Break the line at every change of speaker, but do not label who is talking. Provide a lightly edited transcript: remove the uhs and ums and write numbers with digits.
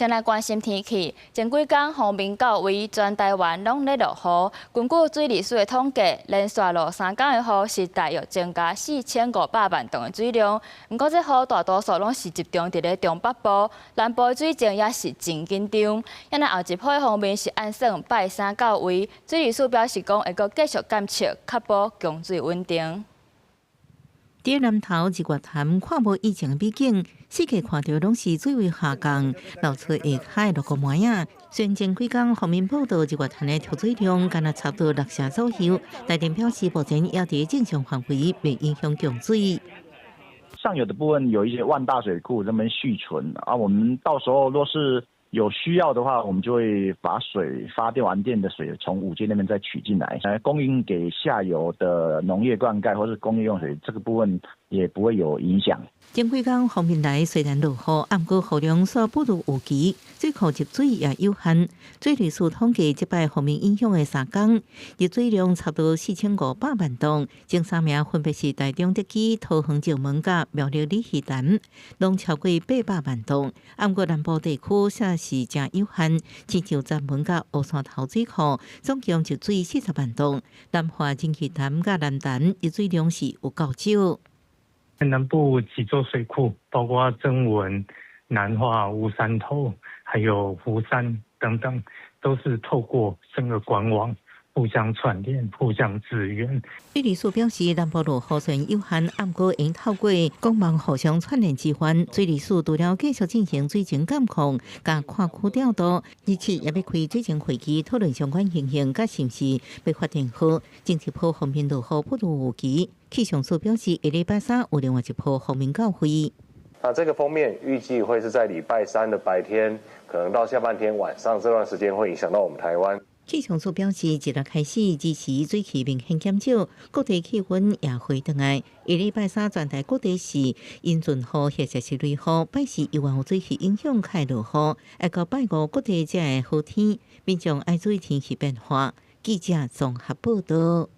先來關心天氣，前幾工鋒面到位，全台灣攏咧落雨。根據水利署的統計，連續落3工的雨是大約增加4500萬噸的水量。毋過這雨大多數攏是集中佇咧中北部，南部的水情也是真緊張。因為後一波鋒面是按算拜三到位，水利署表示講會閣繼續監測，確保供水穩定。
佇南投日月潭看無以前的美景，四界看著攏是水位下降，露出下跤的六個糜仔。雖然前幾工鋒面報道日月潭的蓄水量干焦差不多六成左右，台電表示目前猶佇正常範圍，袂影響供水。
上游的部分有一些萬大水庫這邊蓄存啊，我們到時候若是有需要的話，我們就會把水發電完電的水從五階那邊再取進來，來供應給下游的農業灌溉或是工業用水，這個部分也不會有影響。
前幾工鋒面來雖然落雨，毋過雨量煞不如預期，水庫入水也有限。水利署統計，這擺鋒面影響的3工，入水量差不多4500萬噸。前三名分別是台中特基、桃園石門佮苗栗鯉魚潭，攏超過800萬噸。毋過南部地區煞是誠有限，親像石門佮烏山頭水庫，總共入水40萬噸。南化仁魚潭佮南潭入水量是有夠少。
南部幾座水庫，包括曾文、南化、烏山頭，還有湖山等等，都是透過整個管網互相串聯、互相支援。
水利署表示，南部落雨雖然有限，毋過會透過管網互相串聯支援。水利署除了繼續進行水情監控、佮跨區調度，而且也欲開水情會議討論相關情形，佮是毋是欲發電報。前一波鋒面落雨不如預期，氣象署表示，下禮拜三有另外一波鋒面到位。
那這個鋒面預計會是在禮拜三的白天，可能到下半天晚上這段時間會影響到我們台灣。
氣象署表示，這日開始，日時水汽明顯減少，各地氣溫也回轉來。下禮拜三全台各地是陰陣雨或者是雷雨，拜四猶原有水汽影響，會落雨。愛到拜五各地才會好天，民眾愛注意天氣變化。記者綜合報道。